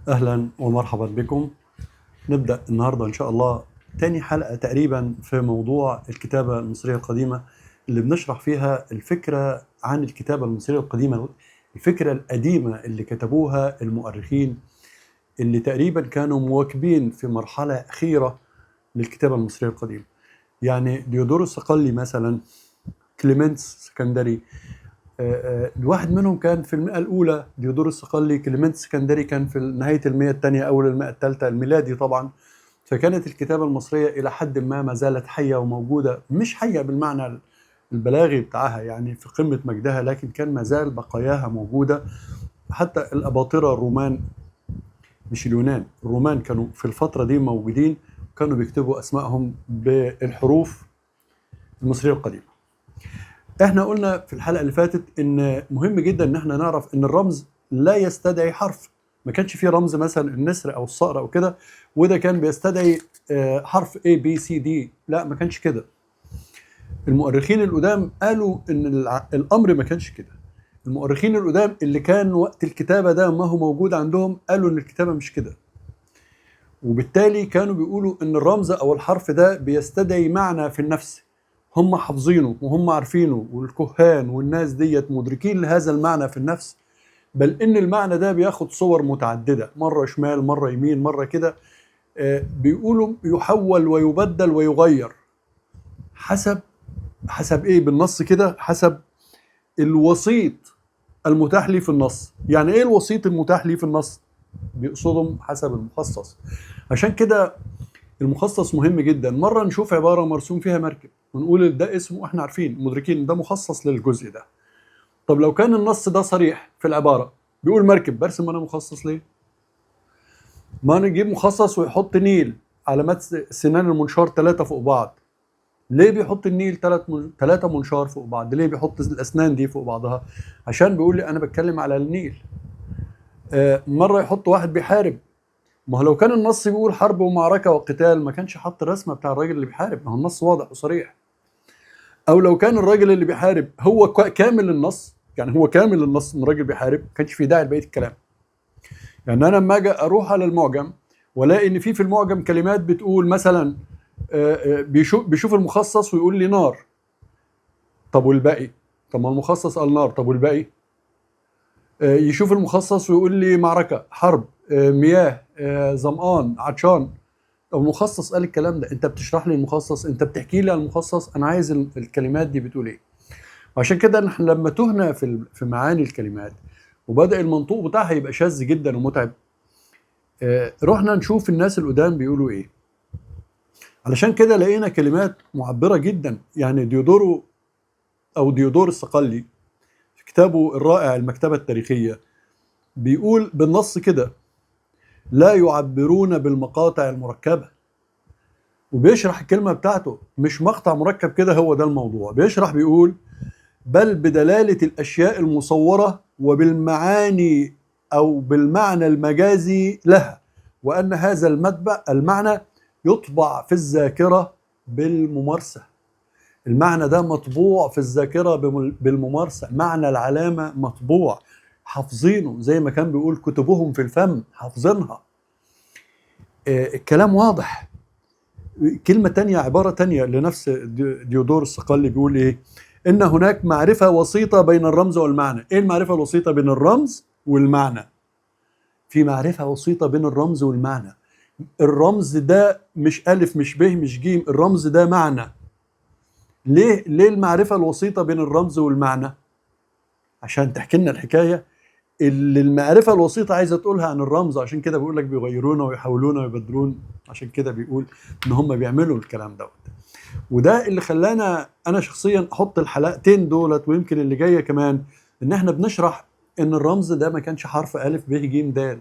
أهلا ومرحبا بكم. نبدأ النهاردة إن شاء الله تاني حلقة تقريبا في موضوع الكتابة المصرية القديمة، اللي بنشرح فيها الفكرة عن الكتابة المصرية القديمة، الفكرة القديمة اللي كتبوها المؤرخين اللي تقريبا كانوا مواكبين في مرحلة أخيرة للكتابة المصرية القديمة. يعني ديودور الصقلي مثلا، كليمنتس سكندري، الواحد منهم كان في المئة الأولى ديودور الصقلي، كليمنتس سكندري كان في نهاية المئة الثانية أول المئة الثالثة الميلادي طبعا. فكانت الكتابة المصرية إلى حد ما زالت حية وموجودة، مش حية بالمعنى البلاغي بتاعها يعني في قمة مجدها، لكن كان ما زال بقاياها موجودة. حتى الأباطرة الرومان، مش اليونان، الرومان كانوا في الفترة دي موجودين، كانوا بيكتبوا أسمائهم بالحروف المصرية القديمة. احنا قلنا في الحلقة اللي فاتت ان مهم جدا ان احنا نعرف ان الرمز لا يستدعي حرف. ما كانش فيه رمز مثلا النسر او الصقر او كده وده كان بيستدعي حرف A B C D، لا ما كانش كده. المؤرخين القدام قالوا ان الامر ما كانش كده. المؤرخين القدام اللي كان وقت الكتابة ده ما هو موجود عندهم قالوا ان الكتابة مش كده، وبالتالي كانوا بيقولوا ان الرمز او الحرف ده بيستدعي معنى في النفس، هم حافظينه وهم عارفينه، والكهان والناس ديت مدركين لهذا المعنى في النفس، بل ان المعنى ده بياخد صور متعددة، مرة شمال مرة يمين مرة كده. بيقولوا يحول ويبدل ويغير حسب ايه بالنص كده، حسب الوسيط المتاح لي في النص. يعني ايه الوسيط المتاح لي في النص؟ بيقصدهم حسب المخصص. عشان كده المخصص مهم جدا. مرة نشوف عبارة مرسوم فيها مركب ونقول ده اسمه، احنا عارفين مدركين ده مخصص للجزء ده. طب لو كان النص ده صريح في العبارة بيقول مركب، برسم انا مخصص ليه؟ ما نجيب مخصص ويحط نيل، علامات سنان المنشار 3 فوق بعض. ليه بيحط النيل 3 منشار فوق بعض؟ ليه بيحط الاسنان دي فوق بعضها؟ عشان بيقول لي انا بتكلم على النيل. مرة يحط واحد بيحارب، ما هو لو كان النص بيقول حرب ومعركة وقتال ما كانش حط الرسمة بتاع الراجل اللي بيحارب، ما هو النص واضح وصريح. أو لو كان الراجل اللي بيحارب هو كامل النص، يعني هو كامل النص إن الراجل بيحارب، ما كانش في داعي لبقية الكلام. يعني أنا لما أجي أروح على المعجم وألاقي إن في المعجم كلمات بتقول مثلا، بيشوف المخصص ويقول لي نار، طب والباقي؟ طب ما المخصص قال نار، طب والباقي؟ يشوف المخصص ويقول لي معركة، حرب، مياه، ظمآن، عطشان. طب المخصص قال الكلام ده، انت بتشرح لي المخصص، انت بتحكي لي عن المخصص، انا عايز الكلمات دي بتقول ايه. وعشان كده نحن لما تهنا في معاني الكلمات وبدأ المنطوق بتاعها يبقى شاذ جدا ومتعب، رحنا نشوف الناس القدام بيقولوا ايه. علشان كده لقينا كلمات معبرة جدا. يعني ديودورو او ديودور الصقلي في كتابه الرائع المكتبة التاريخية بيقول بالنص كده: لا يعبرون بالمقاطع المركبة. وبيشرح الكلمة بتاعته، مش مقطع مركب كده هو ده الموضوع، بيشرح بيقول بل بدلالة الأشياء المصورة وبالمعاني أو بالمعنى المجازي لها، وأن هذا المعنى يطبع في الذاكرة بالممارسة. المعنى ده مطبوع في الذاكرة بالممارسة، معنى العلامة مطبوع، حافظينه زي ما كان بيقول كتبهم في الفم، حافظينها. الكلام واضح. كلمة تانية، عبارة تانية لنفس ديودور الصقلي بيقول إيه؟ إن هناك معرفة وسيطة بين الرمز والمعنى. إيه المعرفة الوسيطة بين الرمز والمعنى؟ في معرفة وسيطة بين الرمز والمعنى. الرمز ده مش ألف مش ب مش جيم، الرمز ده معنى. ليه المعرفة الوسيطة بين الرمز والمعنى؟ عشان تحكي لنا الحكاية اللي المعرفة الوسيطة عايزة تقولها عن الرمز. عشان كده بيقول لك بيغيرونا ويحولونا ويبدلون، عشان كده بيقول إن هم بيعملوا الكلام دوت. وده اللي خلانا أنا شخصيا أحط الحلقتين دولت ويمكن اللي جاية كمان، إن إحنا بنشرح إن الرمز ده ما كانش حرف ألف ب ج د،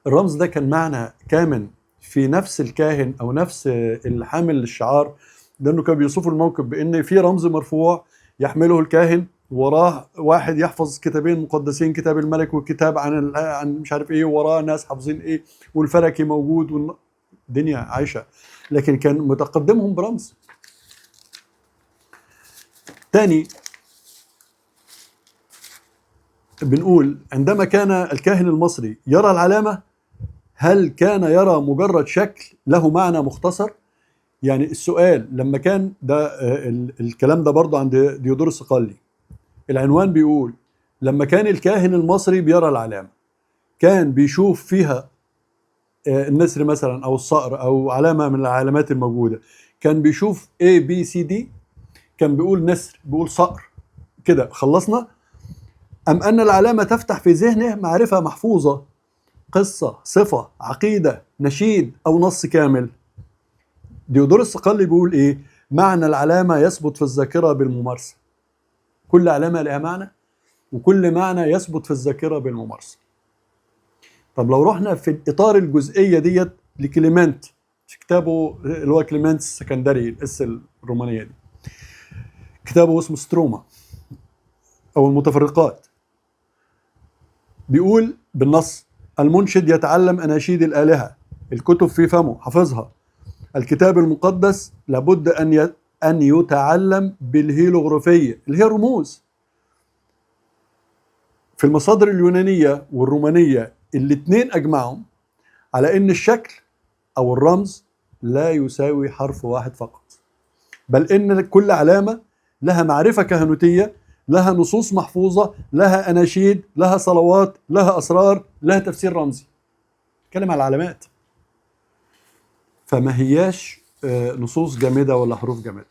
الرمز ده كان معنى كامن في نفس الكاهن أو نفس الحامل للشعار، لأنه كان بيوصفوا الموقف بإن في رمز مرفوع يحمله الكاهن، وراه واحد يحفظ كتابين مقدسين، كتاب الملك وكتاب عن مش عارف ايه، وراه ناس حافظين ايه، والفلكي موجود والدنيا عايشه، لكن كان متقدمهم برمز. تاني بنقول عندما كان الكاهن المصري يرى العلامة هل كان يرى مجرد شكل له معنى مختصر؟ يعني السؤال لما كان ده الكلام ده برضه عند ديودور الصقلي، العنوان بيقول لما كان الكاهن المصري بيرى العلامة كان بيشوف فيها النسر مثلا أو الصقر أو علامة من العلامات الموجودة، كان بيشوف A B C D، كان بيقول نسر، بيقول صقر، كده خلصنا؟ أم أن العلامة تفتح في ذهنه معرفة محفوظة، قصة، صفة، عقيدة، نشيد أو نص كامل؟ ديودور الصقلي بيقول إيه؟ معنى العلامة يثبت في الذاكرة بالممارسة. كل علامة لها معنى، وكل معنى يثبت في الذاكرة بالممارسة. طب لو رحنا في إطار الجزئية ديت لكليمنت في كتابه اللي هو كليمنت السكندري، الإس الرومانية دي، كتابه اسمه ستروما أو المتفرقات، بيقول بالنص: المنشد يتعلم أناشيد الآلهة، الكتب في فمه حفظها، الكتاب المقدس لابد أن يتعلم بالهيروغليفية اللي هي الرموز. في المصادر اليونانية والرومانية الاثنين أجمعهم على أن الشكل أو الرمز لا يساوي حرف واحد فقط، بل إن كل علامة لها معرفة كهنوتية، لها نصوص محفوظة، لها أناشيد، لها صلوات، لها أسرار، لها تفسير رمزي. اتكلم على العلامات، فما هياش نصوص جامدة ولا حروف جامدة.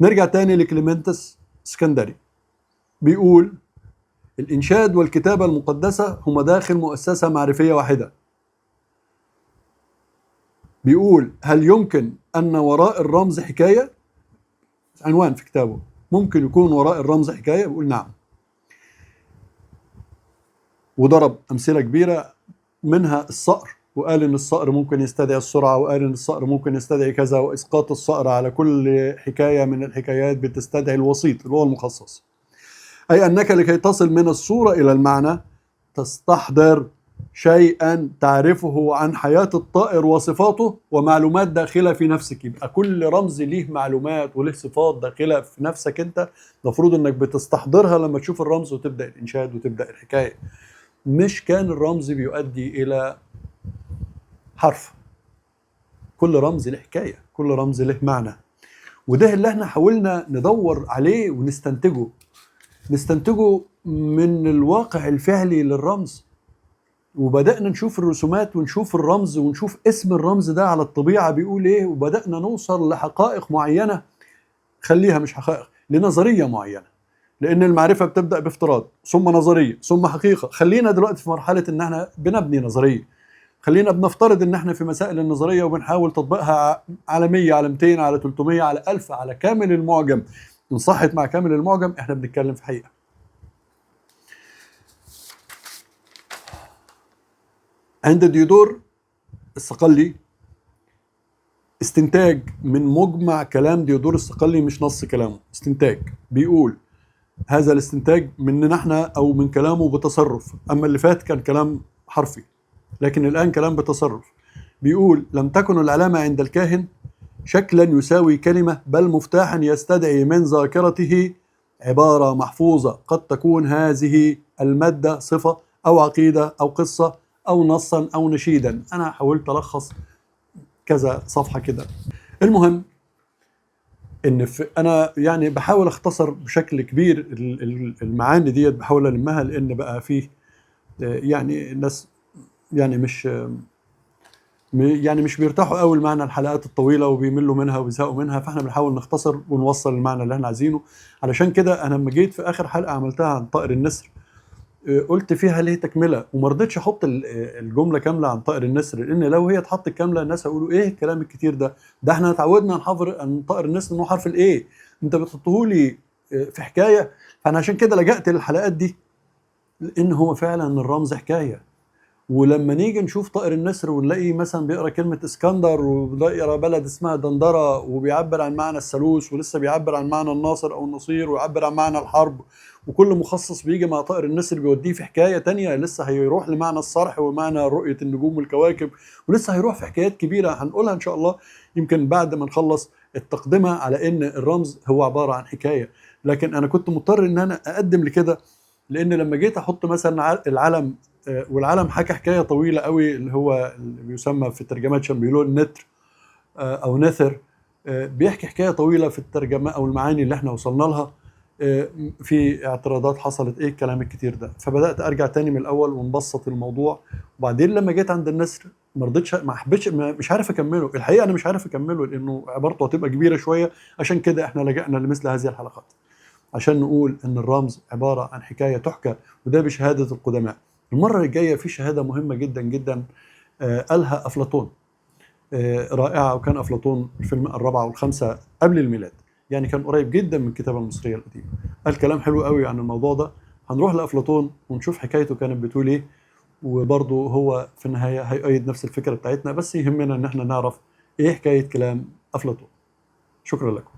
نرجع تاني لكليمنتس اسكندري، بيقول الإنشاد والكتابة المقدسة هما داخل مؤسسة معرفية واحدة. بيقول هل يمكن أن وراء الرمز حكاية؟ عنوان في كتابه، ممكن يكون وراء الرمز حكاية؟ بيقول نعم. وضرب أمثلة كبيرة منها الصقر، وقال إن الصقر ممكن يستدعي السرعة، وقال إن الصقر ممكن يستدعي كذا، وإسقاط الصقر على كل حكاية من الحكايات بتستدعي الوسيط اللي هو المخصص. أي أنك لكي تصل من الصورة إلى المعنى تستحضر شيئا تعرفه عن حياة الطائر وصفاته ومعلومات داخلة في نفسك. يبقى كل رمز ليه معلومات وليه صفات داخلة في نفسك أنت، المفروض أنك بتستحضرها لما تشوف الرمز وتبدأ الإنشاد وتبدأ الحكاية. مش كان الرمز بيؤدي إلى حرف، كل رمز له حكاية، كل رمز له معنى. وده اللي احنا حاولنا ندور عليه ونستنتجه، نستنتجه من الواقع الفعلي للرمز. وبدأنا نشوف الرسومات ونشوف الرمز ونشوف اسم الرمز ده على الطبيعة بيقول ايه، وبدأنا نوصل لحقائق معينة، خليها مش حقائق، لنظرية معينة، لأن المعرفة بتبدأ بافتراض ثم نظرية ثم حقيقة. خلينا دلوقتي في مرحلة ان احنا بنبني نظرية، خلينا بنفترض ان احنا في مسائل النظرية وبنحاول تطبيقها على 100 على 200 على 300 على 1000 على كامل المعجم. إن صحت مع كامل المعجم احنا بنتكلم في حقيقة. عند ديودور الصقلي استنتاج من مجمع كلام ديودور الصقلي، مش نص كلامه، استنتاج. بيقول هذا الاستنتاج مننا احنا او من كلامه بتصرف، اما اللي فات كان كلام حرفي، لكن الآن كلام بتصرف. بيقول لم تكن العلامة عند الكاهن شكلا يساوي كلمة، بل مفتاحا يستدعي من ذاكرته عبارة محفوظة، قد تكون هذه المادة صفة أو عقيدة أو قصة أو نصا أو نشيدا. أنا حاولت ألخص كذا صفحة كده. المهم إن أنا يعني بحاول أختصر بشكل كبير المعاني ديت، بحاول ألمها، لأن بقى فيه يعني الناس يعني مش بيرتاحوا قوي لمعنى الحلقات الطويلة وبيملوا منها وبيزهقوا منها، فاحنا بنحاول نختصر ونوصل المعنى اللي احنا عايزينه. علشان كده انا لما جيت في اخر حلقة عملتها عن طائر النسر قلت فيها ليه تكمله، وما رضيتش احط الجملة كاملة عن طائر النسر، لان لو هي اتحطت كاملة الناس هيقولوا ايه الكلام الكتير ده، ده احنا اتعودنا نحفر عن طائر النسر انه حرف الايه، انت بتحطه لي في حكاية. فانا عشان كده لجأت للحلقات دي، لان هو فعلا الرمز حكاية. ولما نيجي نشوف طائر النسر ونلاقي مثلا بيقرا كلمة اسكندر، وبيقرا بلد اسمها دندره، وبيعبر عن معنى الثالوث، ولسه بيعبر عن معنى الناصر او النصير، ويعبر عن معنى الحرب، وكل مخصص بيجي مع طائر النسر بيوديه في حكاية تانية، لسه هيروح لمعنى الصرح ومعنى رؤية النجوم والكواكب، ولسه هيروح في حكايات كبيرة هنقولها ان شاء الله يمكن بعد ما نخلص التقدمه على ان الرمز هو عبارة عن حكاية. لكن انا كنت مضطر ان انا اقدم لكده، لان لما جيت احط مثلا العلم، والعلم حكى حكاية طويلة قوي اللي هو اللي بيسمى في ترجمات شامبيلون نتر او نثر، بيحكي حكاية طويلة في الترجمة او المعاني اللي احنا وصلنا لها، في اعتراضات حصلت، ايه الكلام الكتير ده. فبدات ارجع تاني من الاول ونبسط الموضوع. وبعدين لما جيت عند النسر ما رضيتش، ما حبيتش، مش عارف اكمله الحقيقة، انا مش عارف اكمله لانه عبارته هتبقى كبيرة شوية. عشان كده احنا لجأنا لمثل هذه الحلقات عشان نقول ان الرمز عبارة عن حكاية تحكى، وده بشهادة القدماء. المرة الجاية في شهادة مهمة جدا جدا قالها افلاطون، رائعة. وكان افلاطون في المئة الرابعة والخامسة قبل الميلاد، يعني كان قريب جدا من الكتابة المصرية القديمة. قال كلام حلو قوي عن الموضوع ده. هنروح لافلاطون ونشوف حكايته كانت بتقول ايه، وبرضه هو في النهاية هيؤيد نفس الفكرة بتاعتنا، بس يهمنا ان احنا نعرف ايه حكاية كلام افلاطون. شكرا لكم.